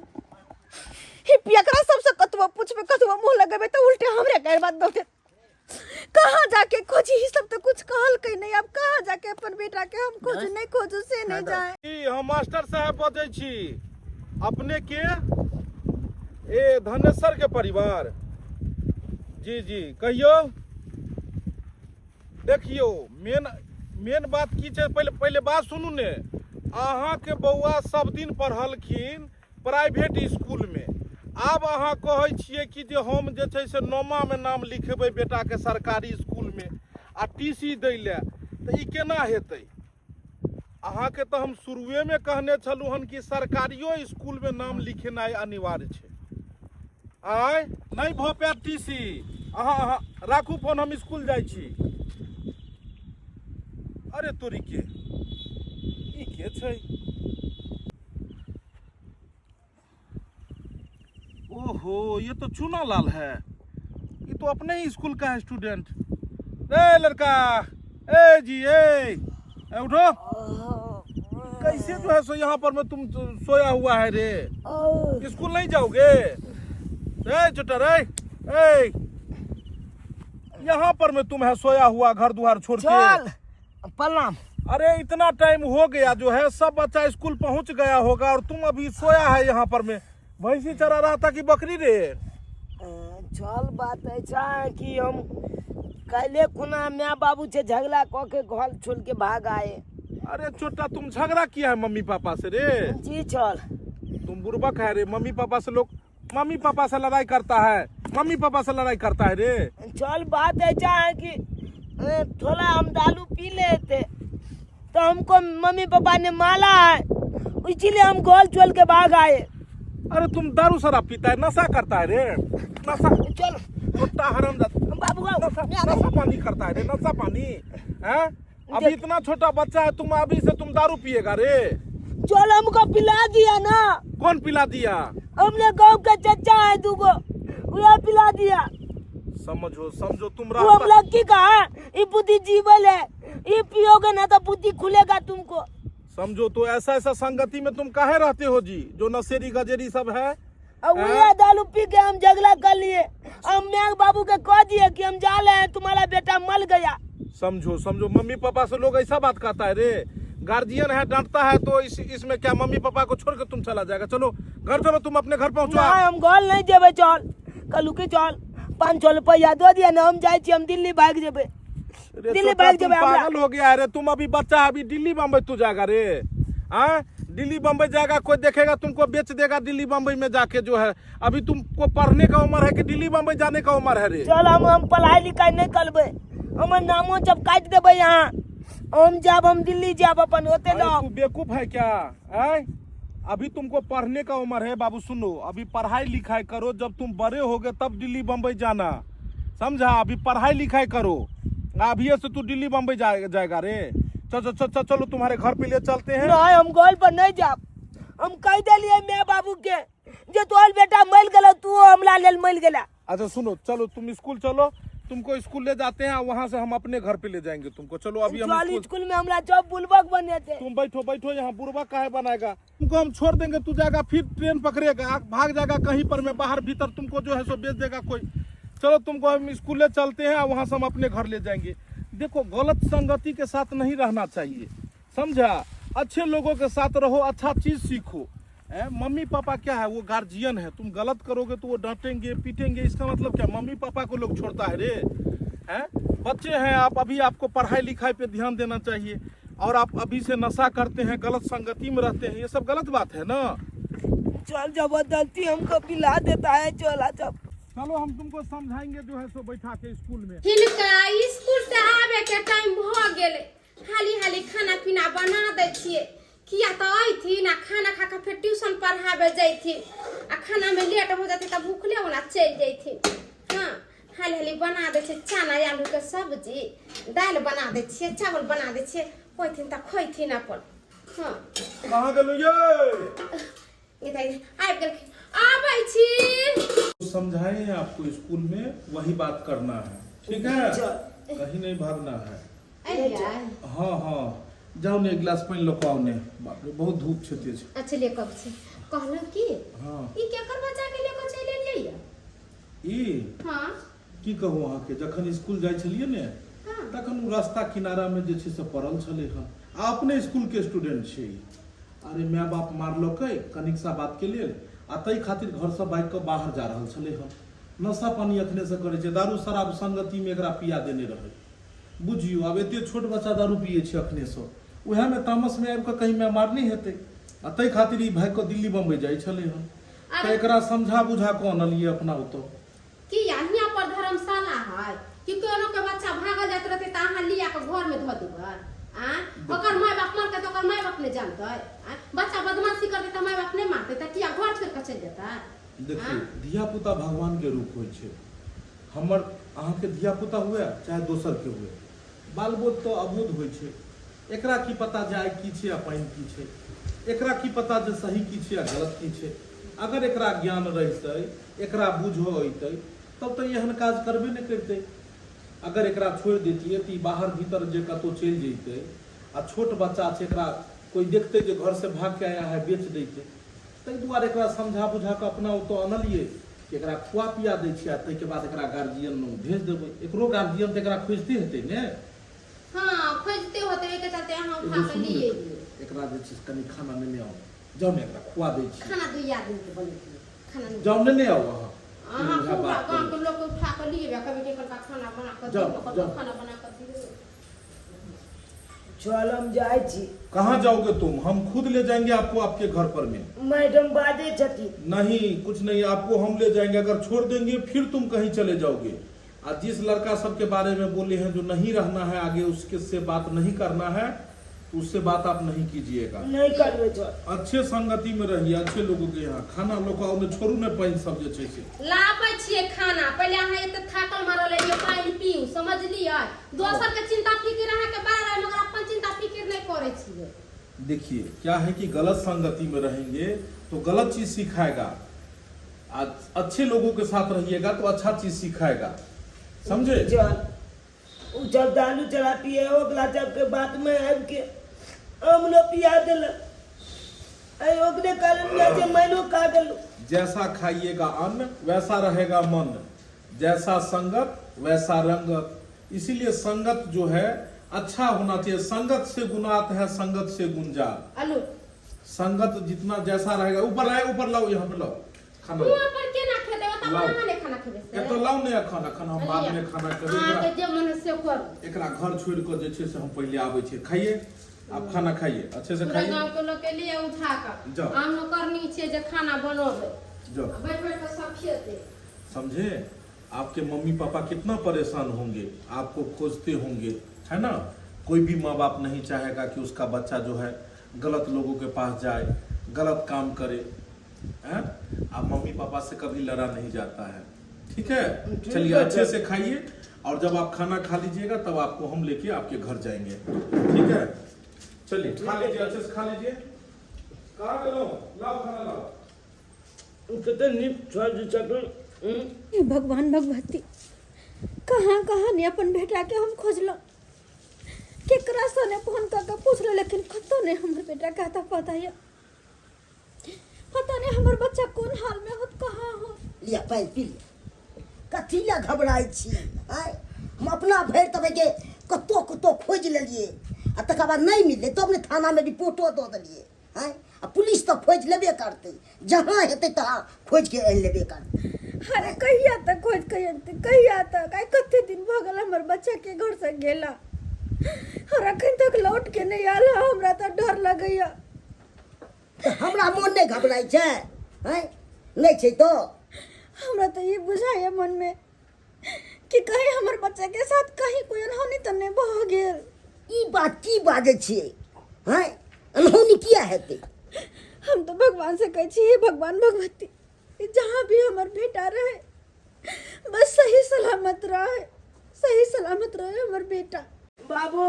A: हे पियकरा सबसे कतबो पूछबे कतबो मुंह लगेबे तऽ उल्टे हमरे गारि बात दौते। कहाँ जाके खोजी? ई सब तो कुछ कहलकै नहीं, अब कहाँ जाके अपन बेटा के हम खोजू नहीं खोजू से नहीं जाए।
G: ई हम मास्टर साहब बजै छी, अपने के ए धनेश्वर के परिवार? जी जी कहियौ। देखियौ मेन मेन बात की छै, पहिले पहिले बात सुनू ने। अहाँके बौआ सब दिन पढ़लखिन प्राइवेट स्कूलमे, आब अहाँ कहै छियै कि जे हम जे छै से नौमामे नाम लिखेबै बेटाके सरकारी स्कूलमे आ टी सी दै लए, तऽ ई केना हेतै? अहाँके तऽ हम शुरुएमे कहने छलहुँ हन कि सरकारियो स्कूलमे नाम लिखेनाइ अनिवार्य छै। आँय नहि भऽ पायत टी सी। अहाँ अहाँ राखू फोन, हम स्कूल जाइ छी। अरे तोरी के, ई के के छै? ओहो, ये तो चूना लाल है, ये तो अपने ही स्कूल का है स्टूडेंट। ए लड़का, ए जी, ए, ए उठो। कैसे जो है सो यहाँ पर में तुम सोया हुआ है रे? स्कूल नहीं जाओगे? ए छोटा रे, ए यहाँ पर में तुम है सोया हुआ घर द्वार छोड़ के।
C: चल प्रणाम।
G: अरे इतना टाइम हो गया जो है, सब बच्चा स्कूल पहुंच गया होगा और तुम अभी सोया है यहाँ पर में। भैंसी चरा रहा था कि बकरी रे?
C: चल बात ऐसा है कि हम कैले खुना my बाबू से झगड़ा क के घर छोड़ के भाग आए।
G: अरे छोटा, तुम झगड़ा किया है मम्मी पापा से रे?
C: जी चल।
G: तुम बुड़बक है रे, मम्मी पापा से लोग मम्मी पापा से लड़ाई करता है, मम्मी पापा से लड़ाई करता है रे।
C: चल बात ऐसा है कि थोड़ा हम दारू पी लेते तो हमको मम्मी पापा ने मारा है, इसीलिए हम गोल चल के भाग आए।
G: अरे तुम दारू शराब पीता है, नशा करता है रे, नशा।
C: चल
G: कुत्ता हराम
C: बाबू आओ।
G: नशा नशा पानी करता है रे, नशा पानी है। अभी इतना छोटा बच्चा है तुम, अभी से तुम दारू पिएगा रे?
C: चल हमको पिला दिया ना।
G: कौन पिला दिया?
C: हमने गांव का चचा है दूगो, वह पिला दिया।
G: समझो समझो तुम
C: वो हम
G: रास्ता
C: लड़की का है, ये बुद्धि जीवल है, ये पियोगे ना तो बुद्धि खुलेगा तुमको।
G: समझो तो ऐसा ऐसा संगति में तुम काहे रहते हो जी, जो नशेरी गजेरी सब है।
C: और वह दारू पी के हम झगड़ा कर लिए, हम मैं बाबू के कह दिए कि हम जा रहे हैं, तुम्हारा बेटा मर गया।
G: समझो समझो, मम्मी पापा से लोग ऐसा बात कहता है रे, गार्जियन है डांटता है तो इस इसमें क्या मम्मी पापा को छोड़ के तुम चला जाएगा। चलो घर चलो, तुम अपने घर पहुंचो।
C: ना हम घर नहीं जेबे, चल कलू के चल 500 रुपया दो दिया ना, हम जाए छी, हम दिल्ली भाग जेबे।
G: रे
C: दिल्ली
G: छोटा,
C: भाग
G: तुम
C: जेबे हमरा।
G: पागल हो गया है रे तुम, अभी बच्चा है, अभी दिल्ली बम्बई तू जाएगा रे? हाँ दिल्ली बम्बई जाएगा, कोई देखेगा तुमको बेच देगा दिल्ली बम्बई में जाके जो है। अभी तुमको पढ़ने का उम्र है कि दिल्ली बम्बई जाने का उम्र है रे?
C: चल हम पढ़ाई लिखाई नहीं करबे, हमर नामो जब काट देबे यहाँ, हम जाब, हम दिल्ली जाब अपन होते
G: अरे
C: ना।
G: तू बेवकूफ है क्या? आय? अभी तुमको पढ़ने का उम्र है बाबू, सुनो अभी पढ़ाई लिखाई करो, जब तुम बड़े होगे तब दिल्ली बम्बई जाना, समझा? अभी पढ़ाई लिखाई करो, अभी से तू दिल्ली बम्बई जाएगा रे? चल चल चल चलो तुम्हारे घर पे ले चलते हैं।
C: नहीं हम घर पर नहीं जाब, हम कह दिलिए my बाबू के जे तोहर बेटा मर गेलो, तू हमरा लेल मर गेला।
G: अच्छा सुनो, चलो तुम स्कूल चलो, तुमको स्कूल ले जाते हैं, वहाँ से हम अपने घर पे ले जाएंगे तुमको। चलो अभी हम
C: चल
G: स्कूल
C: स्कूल में हमरा जब बुलबक बने थे।
G: तुम बैठो बैठो यहाँ, बुढ़वा काहे बनाएगा तुमको, हम छोड़ देंगे, तू जाएगा फिर ट्रेन पकड़ेगा, भाग जाएगा कहीं पर में बाहर भीतर, तुमको जो है सो बेच देगा कोई। चलो तुमको हम स्कूल ले चलते हैं, वहाँ से हम अपने घर ले जाएंगे। देखो गलत संगति के साथ नहीं रहना चाहिए, समझा? अच्छे लोगों के साथ रहो, अच्छा चीज सीखो। मम्मी पापा क्या है, वो गार्जियन है, तुम गलत करोगे तो वो डांटेंगे पीटेंगे, इसका मतलब क्या मम्मी पापा को लोग छोड़ता है रे? हैं बच्चे हैं आप, अभी आपको पढ़ाई लिखाई पे ध्यान देना चाहिए, और आप अभी से नशा करते हैं, गलत संगति में रहते हैं, ये सब गलत बात है ना।
C: चल जबरदस्ती हमको पिला देता है, चल आ जब।
G: चलो हम तुमको समझाएंगे जो है सो बैठा के स्कूल में।
H: हिनका स्कूल से आबे के टाइम भ गेलै, हाली हाली खाना पीना बना दै छियै, किया तऽ अयथिन आ खाना खा कऽ फेर ट्यूशन पढ़ाबे जैथिन, आ खाना में लेट हो जेतै तऽ भूखले ओना चलि जैथिन। हाँ हाली हाली बना दै छियै चना आलू के सब्जी, दालि बना दै छियै, चावल बना दै छियै, अयथिन तऽ खैथिन अपन। हाँ
G: कहाँ गेलू ये?
H: ई तऽ आबि गेलखिन, आबै छी।
G: समझाए हैं आपको स्कूल में, वही बात करना है, ठीक है? कहीं नहीं भागना है।
H: अलियै?
G: हाँ हाँ जाओ ने, एक गिलास पानी लऽ कऽ आउ ने। बाप रे बहुत धूप छै तेज।
H: अच्छा ले कब छै कहलहुँ की,
G: हाँ
H: ई केकर बच्चा के ले कऽ चलि एलियै ये?
G: ई
H: हाँ
G: की कहू अहाँके, जखन स्कूल जाइ छलियै ने
H: हाँ
G: तखन ओ रास्ता किनारामे जे छै से पड़ल छलै हन, आ अपने स्कूलके स्टूडेंट छै ई। अरे माय बाप मारलकै कनिक सा बातके लेल, आ ताहि खातिर घरसँ भागि कऽ बाहर जा रहल छलै हन। नशा पानी अखनेसँ करै छै, दारू शराब संगतिमे एकरा पिया देने रहै, बुझियौ। आब एते छोट बच्चा दारू पियै छै अखनेसँ, उएहमे तामसमे आबि कऽ कहीं माय मारने हेतै, आ ताहि खातिर ई भागि कऽ दिल्ली बम्बई जाइ छलै हन। तऽ एकरा समझा बुझा कऽ अनलियै अपना ओतऽ।
H: किया हियाँ पर धर्मशाला है कि कोनो के बच्चा भागल जाइत रहतै तऽ अहाँ लिया कऽ घरमे धऽ देबै? आँय, ओकर माय बाप मरतै तऽ ओकर माय बाप नहि जानतै? आँय, बच्चा बदमाशी करतै तऽ माय बाप नहि मारतै? तऽ किया घर छोड़ि कऽ चलि जेतै?
G: देखियौ, धियापुता भगवानके रूप होइ छै। हमर अहाँके धियापुता हुए चाहे दोसरके हुए, बाल बोध तऽ अबोध होइ छै। एकरा की पता जे आगि की छै आ पानि की छै एकरा की पता जे सही की छै आ गलत की छै अगर एकरा ज्ञान रहितै एकरा बुझऽ अइतै तब तऽ एहन काज करबे नहि करितै अगर एकरा छोड़ि दैतियै तऽ ई बाहर भीतर जे कतहु चलि जइतै आ छोट बच्चा छै एकरा कोइ देखतै जे घरसँ भाग के आया है बेच दैतै ताहि दुआरे एकरा समझा बुझा कऽ अपना ओतऽ अनलियै कि एकरा खुआ पिया दै छियै आ ताहिके बाद एकरा गार्जियन लग भेज देबै एकरो गार्जियन तऽ एकरा खोजिते हेतै ने
H: हाँ खोजते होते ओहिके चलते अहाँ
G: एगो
H: उठा कऽ
G: सुनू
H: लिए
G: ने, एकरा जे छै से कनि खाना नेने आउ जाउ ने एकरा खुआ दै छियै
H: खाना दुई आदमी के बनेतियै खाना नहि
G: जाउ नेने आउ अहाँ
H: अहाँ
G: उएह
H: पूरा
G: बात
H: गाँव
G: करू।
H: के लोग के उठा कऽ लिए कभी के कनका खाना बना कऽ
G: जाउ,
H: दियौ कभी
G: जाउ।
H: खाना बना कऽ दियौ
C: चल हम जाइ छी
G: कहाँ जाओगे तुम हम खुद ले जाएंगे आपको आपके घर पर में
C: मैडम बाजै छथिन
G: नहीं कुछ नहीं आपको हम ले जाएंगे अगर छोड़ देंगे फिर तुम कहीं चले जाओगे और जिस लड़का सबके बारे में बोले हैं जो नहीं रहना है आगे उसके से बात नहीं करना है तो उससे बात आप नहीं कीजिएगा
C: नहि करबै सर
G: अच्छे संगति में रहिए अच्छे लोगों के यहाँ खाना लोग आओ ने छोड़ू ने पानि सब जे छै से
H: लाबै छियै खाना पहिले अहाँ एते थाकल मारल रहियै पानि पीउ समझलियै दोसर के चिंता फिकिर अहाँ के बड़ा रहे मगर अपन चिंता फिकिर नहि करै छियै
G: देखिए क्या है कि गलत संगति में रहेंगे तो गलत चीज सिखाएगा आज अच्छे लोगों के साथ रहिएगा तो अच्छा चीज सिखाएगा समझे
C: चल उ जब दारू चला पिए ओकरा सबके बात में आबि के हमरो पिया देलक अइ ओकरे कारण या जे मैनो खा गेलहुँ
G: जैसा खाइएगा अन्न वैसा रहेगा मन जैसा संगत वैसा रंगत इसीलिए संगत जो है अच्छा होना चाहिए संगत से गुणात है संगत से गुंजात
H: आलू
G: संगत जितना जैसा रहेगा ऊपर लाए ऊपर लाओ यहाँ पे लाओ खाना
H: हुआं पर केना खेतै ओतऽ
G: लाउ।
H: अहाँ नहि खाना खेबै से
G: एतऽ लाउ ने एखन एखन हम बाद में खाना खेबै
H: अहाँके
G: एकरा
H: जे मन है से करू
G: एकरा घर छोड़ कऽ जे छै से हम पहिले आबै छियै खाइए आप खाना खाइए अच्छे से
H: पूरा
G: खाइए
H: गाँव के लोग के लिए उठा कऽ
G: जाउ।
H: हम नौकरनी छियै जे खाना बनबै
G: जाओ
H: बैठ बैठ कऽ सब खेतै
G: समझे आपके मम्मी पापा कितना परेशान होंगे आपको खोजते होंगे है ना कोई भी माँ बाप नहीं चाहेगा कि उसका बच्चा जो है गलत लोगों के पास जाए गलत काम करे हैं आप मम्मी पापा से कभी लड़ा नहीं जाता है ठीक है चलिए अच्छे से खाइए और जब आप खाना खा लीजिएगा तब आपको हम लेके आपके घर जाएंगे ठीक है चलिए खा लीजिए अच्छे से खा लीजिए कहाँ गेलो लाओ खाना लाओ
C: कते नीक छल जे छथिन
D: हे भगवान भगवती कहाँ कहाँ ने अपन बेटा के हम खोजलहुँ केकरा से ने फोन कऽ के पूछलहुँ लेकिन कतहु नहि हमर बेटा के अता पता यऽ पता नहि हमर बच्चा कोन हाल में होत कहाँ हो
B: लिअ पानि पी लिअ कथी लए घबराइ छी आँय हम अपना भरि तबे कतहु कतहु खोजि लेलियै आ तकर बाद नहि मिललै तब ने थानामे रिपोर्टो दऽ देलियै आँय आ पुलिस तऽ खोजि लेबे करतै जहाँ हेतै तहाँ खोजिके आनि लेबे करतै
D: अरे कहिया तक खोज के अनतै कहिया तक आइ कते दिन भऽ गेल हमर बच्चा के घर से गेला और अखन तक लौट के नहि आयल हँ, हमरा तऽ डर लगैया
B: तऽ हमरा मोन नहि घबराइ छै आँय नहि छै तऽ
D: हमरा तऽ ई बुझाइया मन में कि कहीं हमर बच्चा के साथ कहीं कोई अनहोनी तऽ नहि भऽ गेल
B: ई बात की बाजै छियै आँय अनहोनी किया हेतै
D: हम तो भगवान से कहै छी हे भगवान भगवती जहाँ भी हमर बेटा रहे बस सही सलामत रहे सही सलामत रहे हमर बेटा
C: बाबू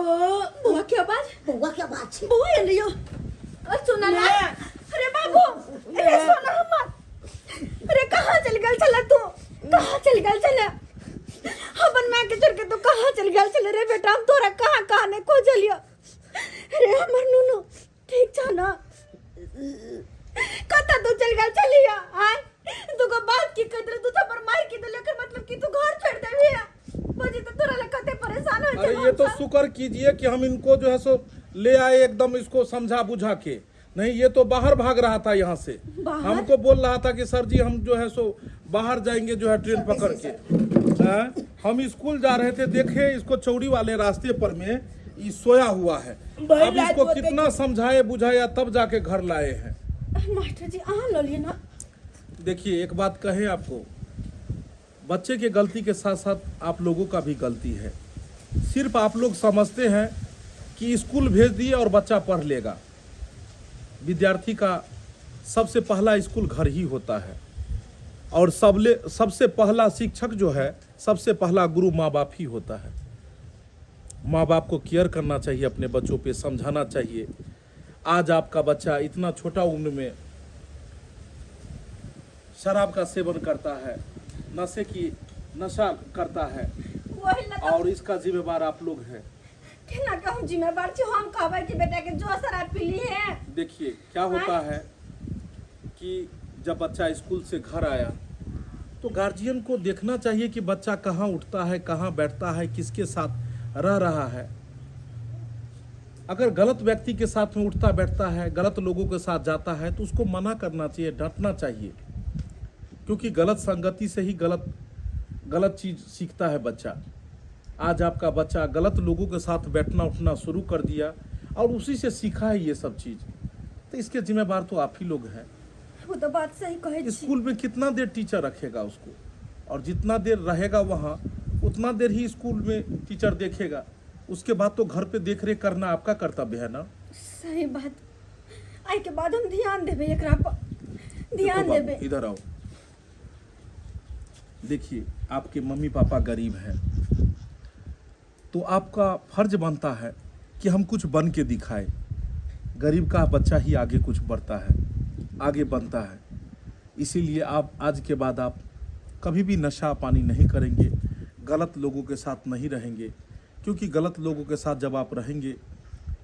D: बौआ के आवाज
B: बौआ के बात छै
D: बौआ एलियो अरे सुना ना अरे बाबू अरे सोना हमर अरे कहाँ चल गेल छला तू कहाँ चल गेल छला अपन माँ के छोड़ के तू कहाँ चल गेल छले रे बेटा हम तोरा कहाँ कहाँ नहीं खोजलियो अरे हमर नुनू ठीक छ ना कतऽ तू चल गेल छलिया आय तू को बात की कहत रहे तू तो पर मार के देले एकर मतलब कि तू घर छोड़ देबी बजी तो तोरा ले कते परेशान हो
G: अरे ये तो शुक्र कीजिए कि हम इनको जो है सो ले आए एकदम इसको समझा बुझा के नहीं ये तो बाहर भाग रहा था यहाँ से
D: बाहर?
G: हमको बोल रहा था कि सर जी हम जो है सो बाहर जाएंगे जो है ट्रेन पकड़ के हैं? हम स्कूल जा रहे थे देखे इसको चौड़ी वाले रास्ते पर में ये सोया हुआ है
C: भाई
G: अब
C: लाज
G: इसको
C: होते-
G: कितना समझाए बुझाया तब जाके घर लाए हैं
D: मास्टर जी अहाँ लऽ लिअ ना
G: देखिए एक बात कहें आपको बच्चे के गलती के साथ साथ आप लोगों का भी गलती है सिर्फ आप लोग समझते हैं कि स्कूल भेज दिए और बच्चा पढ़ लेगा विद्यार्थी का सबसे पहला स्कूल घर ही होता है और सबले सबसे पहला शिक्षक जो है सबसे पहला गुरु माँ बाप ही होता है माँ बाप को केयर करना चाहिए, अपने बच्चों पे समझाना चाहिए। आज आपका बच्चा इतना छोटा उम्र में शराब का सेवन करता है, नशे की नशा करता है,
A: वही ला
G: और इसका जिम्मेवार आप लोग हैं।
A: केना के हम जिम्मेवार छी? हम कहबै कि बेटा के जो शराब पीली है।
G: देखिए क्या होता है कि जब बच्चा स्कूल से घर आया तो गार्जियन को देखना चाहिए कि बच्चा कहाँ उठता है, कहाँ बैठता है, किसके साथ रह रहा है। अगर गलत व्यक्ति के साथ में उठता बैठता है, गलत लोगों के साथ जाता है, तो उसको मना करना चाहिए, डांटना चाहिए, क्योंकि गलत संगति से ही गलत गलत चीज़ सीखता है बच्चा। आज आपका बच्चा गलत लोगों के साथ बैठना उठना शुरू कर दिया और उसी से सीखा है ये सब चीज़, तो इसके जिम्मेदार तो आप ही लोग हैं।
D: वो तो बात सही कहै छी।
G: स्कूल में कितना देर टीचर रखेगा उसको, और जितना देर रहेगा वहाँ उतना देर ही स्कूल में टीचर देखेगा, उसके बाद तो घर पे देख रेख करना आपका कर्तव्य है ना।
D: सही बात, आइ के बाद हम ध्यान देबै एकरा पर, ध्यान
G: देखो बाबू,
D: देबै।
G: इधर आओ। देखिए आपके मम्मी पापा गरीब हैं, तो आपका फर्ज बनता है कि हम कुछ बन के दिखाएं। गरीब का बच्चा ही आगे कुछ बढ़ता है, आगे बनता है। इसीलिए आप आज के बाद आप कभी भी नशा पानी नहीं करेंगे, गलत लोगों के साथ नहीं रहेंगे, क्योंकि गलत लोगों के साथ जब आप रहेंगे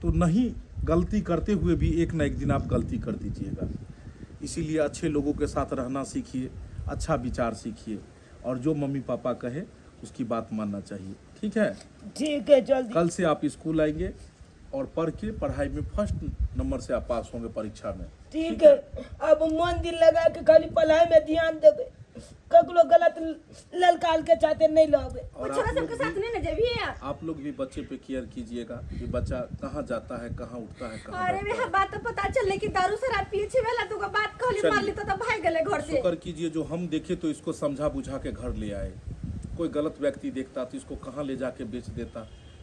G: तो नहीं गलती करते हुए भी एक ना एक दिन आप गलती कर दीजिएगा। इसीलिए अच्छे लोगों के साथ रहना सीखिए, अच्छा विचार सीखिए, और जो मम्मी पापा कहे उसकी बात मानना चाहिए। ठीक है?
C: ठीक है, जल्दी।
G: कल से आप स्कूल आएंगे और पढ़ के पढ़ाई में फर्स्ट नंबर से आप पास होंगे परीक्षा में।
C: ठीक है, अब मन दिल लगा के खाली पढ़ाई में ध्यान देबै, ककरो गलत ललकाल के चाहते नहीं लगे।
G: और
A: छोरा
G: आप
A: सबके
G: लोग
A: साथ
G: भी
A: नहीं ना जेबही?
G: आप लोग भी बच्चे पे केयर कीजिएगा कि बच्चा कहाँ जाता है, कहाँ उठता है, कहाँ
A: अरे
G: बैठता
A: वह
G: है।
A: बात तो पता चलले कि दारू शराब पिए छे वाला तो बात कहली
G: चलिए।
A: मारली तो भाग गेले घर से।
G: शुक्र कीजिए जो हम देखे तो इसको समझा बुझा के घर ले आए। कोई गलत व्यक्ति देखता तो इसको कहाँ ले जाके बेच देता,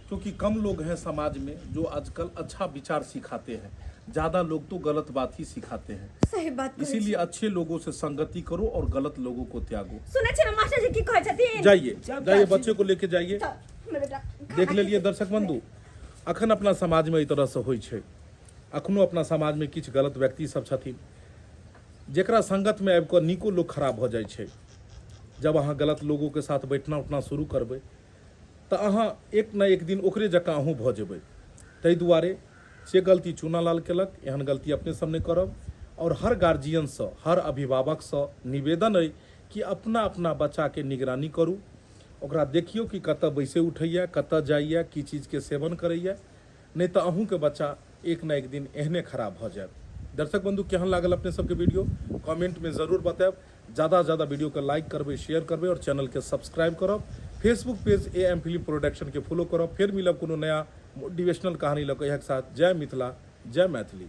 G: क्योंकि कम लोग हैं समाज में जो आजकल अच्छा विचार सिखाते हैं, ज़्यादा लोग तो गलत बात ही सिखाते हैं।
D: सही बात कहै छी।
G: इसीलिए अच्छे लोगों से संगति करो और गलत लोगों को त्यागो।
A: सुनै छी ना मास्टर जी की कहै छथिन?
G: जाइए
C: सब
G: जाइए,
C: बात
G: बच्चे को लेके जाइए।
A: तऽ हमर बेटा खाना
G: देख लेलिए दर्शक बंधु, अखन अपना समाजमे एहि तरहसँ होइ छै। अखनो अपना समाजमे किछु गलत व्यक्ति सब छथिन जेकरा संगतमे आबि कऽ नीको लोक खराब भऽ जाइ छै। जब अहाँ गलत लोगोके साथ बैठना उठना शुरू करबै तऽ अहाँ एक ने एक दिन ओकरे जकाँ अहूँ भऽ जेबै। ताहि दुआरे से गलती चूनालाल केलक, एहन गलती अपने सब नहि करब। आओर हर गार्जियनसँ, हर अभिभावकसँ निवेदन अइ कि अपना अपना बच्चाके निगरानी करू, ओकरा देखियौ कि कतऽ बैसै उठैए, कतऽ जाइए, की चीजके सेवन करैए, नहि तऽ अहूँके बच्चा एक ने एक दिन एहने खराब भऽ जायत। दर्शक बंधु, केहन लागल अपने सबके वीडियो कमेंटमे जरूर बतायब। ज़्यादा से ज़्यादा वीडियो के लाइक करबै, शेयर करबै और चैनल के सब्सक्राइब करब। Facebook page A M film production के फॉलो करब। फेर मिलब कोनो नया मोटिवेशनल कहानी लऽ कऽ। इएह के साथ जय मिथिला, जय मैथिली।